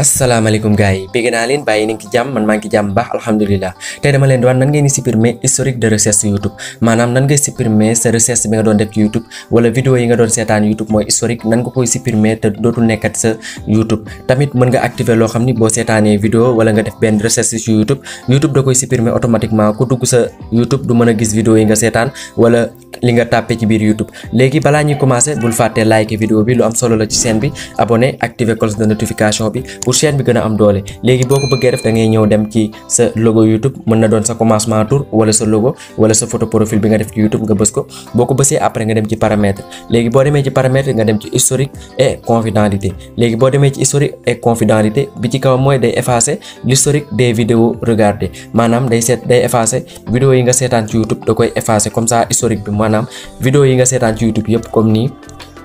Assalamualaikum guys, bëgg naa leen bàyyi nañ ci jàmm man maa ngi ci jàmm baax alhamdulilah tey dama leen di wax nan ngeen di supprimer historique de recherche YouTube maanaam nan ngay supprimer sa recherche bi nga doon def ci YouTube wala vidéo yi nga doon seetaan YouTube mooy historique nan nga koy supprimer te dootul nekkat sa YouTube. Tamit mën nga activer loo xam ni boo seetaanee vidéo wala nga def benn recherche ci YouTube da koy supprimer automatiquement ku dugg sa YouTube du mën a gis vidéo yi nga seetaan wala li nga tàppee ci biir YouTube. Léegi balaa ñuy commencer bul fàtte like vidéo bi lu am solo la ci chaîne bi, abonné activer cloche de notification bi pour chaîne bi gën a am doole. Léegi boo ko bëggee def da ngay ñëw dem ci sa logo YouTube, mën na doon sa commencement tour wala sa logo wala sa photo profil bi nga def ci YouTube nga bës ko. Boo ko bësee après nga dem ci paramètres. Léegi boo demee ci paramètres nga dem ci historique et confidentialité. Léegi boo demee ci historique et confidentialité bi ci kaw mooy day effacer l'historique des vidéos regardées, maanaam day effacer vidéo yi nga seetaan ci YouTube da koy effacer comme ça historique bi, maanaam vidéo yi nga seetaan ci YouTube yëpp comme nii,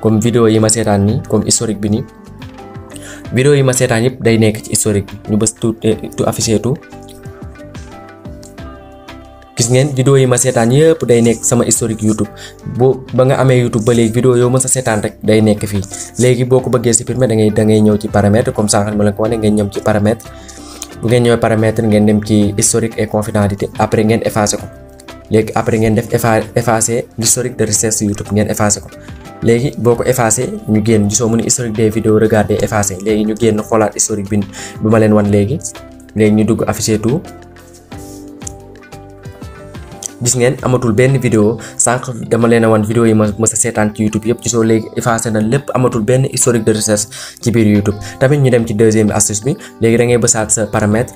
comme vidéo yi ma seetaan nii comme historique bi nii. Vidéo yi ma seetaan yëpp day nekk ci historique bi ñu bës tout affiché tout. Gis ngeen vidéo yi ma seetaan yëpp day nekk sama historique YouTube. ba nga amee YouTube ba léegi vidéo yow mën sa seetaan rek day nekk fii. Léegi boo ko bëggee supprimer da ngay ñëw ci paramètres comme ça ma leen ko wane, ngeen ñëw ci paramètres. Bu ngeen ñëwee paramètres ngeen dem ci historique et confidentialité après ngeen effacé ko. Léegi après ngeen def effacer l'historique de recherche YouTube ngeen effacé ko. Léegi boo ko effacé ñu génn gisoo mu ne historique des vidéos regardées effacé. Léegi ñu génn xoolaat historique bi ma leen wan léegi ñu dugg afficher tout. Gis ngeen amatul benn vidéo, sànq dama leen a wan vidéo yi ma sa seetaan ci YouTube yëpp gisoo léegi effacé na lépp, amatul benn historique de recherche ci biir YouTube. Tamit ñu dem ci deuxième astuce bi, léegi da ngay bësaat sa paramètre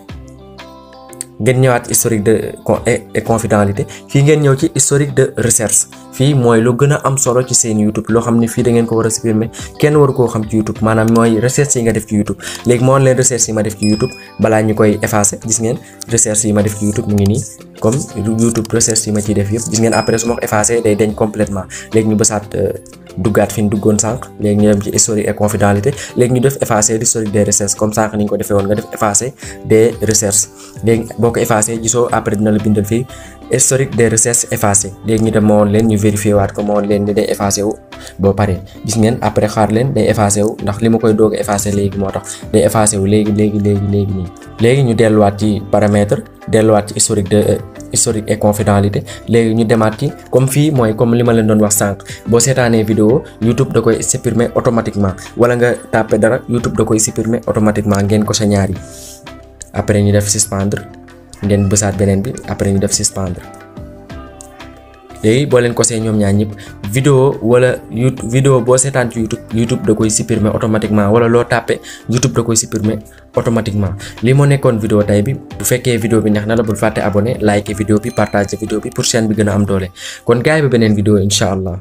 ngeen ñëwaat historique de et confidentialité. Fii ngeen ñëw ci historique de recherche. Fii mooy lu gën a am solo ci seen YouTube loo xam ne fii da ngeen ko war a supprimer, kenn waru koo xam ci YouTube, maanaam mooy recherche yi nga def ci YouTube. Léegi moo leen recherche yi ma def ci YouTube balaa ñu koy effacer. Gis ngeen recherche yi ma def ci YouTube mu ngi nii comme YouTube recherche yi ma ciy def yëpp. Gis ngeen après su ma ko effacer day deñ complètement. Léegi ñu bësaat duggaat fi ñu duggoon sànq. Léegi ñu dem ci historique et confidentialité. Léegi ñu def effacer l'historique des recherches comme sànq ni ñu ko defee woon nga def effacer des recherches. Léegi boo ko effacer gisoo après dina la bindal fii historique des recherches effacé. Léegi ñu dem ma woon leen ñu vérifier waat ko ma woon leen ni day effacé wu boo paree. Gis ngeen après xaar leen day effacé wu ndax li ma koy doog a effacé léegi moo tax day effacé wu léegi nii. Léegi ñu delluwaat ci paramètre, delluwaat ci historique et confidentialité. Léegi ñu demaat ci comme fii mooy comme li ma leen doon wax sànq, boo seetaanee vidéo YouTube da koy supprimer automatiquement wala nga tàppe dara YouTube da koy supprimer automatiquement ngeen ko sa ñaar yi. Après ñu def suspendre ngeen bësaat beneen bi après ñu def suspendre. Léegi boo leen ko see ñoom ñaar ñëpp vidéo wala vidéo boo seetaan ci YouTube da koy supprimer automatiquement wala loo tàppe YouTube da koy supprimer automatiquement. Lii moo nekkoon vidéo tey bi. Bu fekkee vidéo bi neex na la bul fàtte abonné, like vidéo bi, partager vidéo bi pour chaîne bi gën a am doole. Kon gaay ba beneen vidéo incha allah.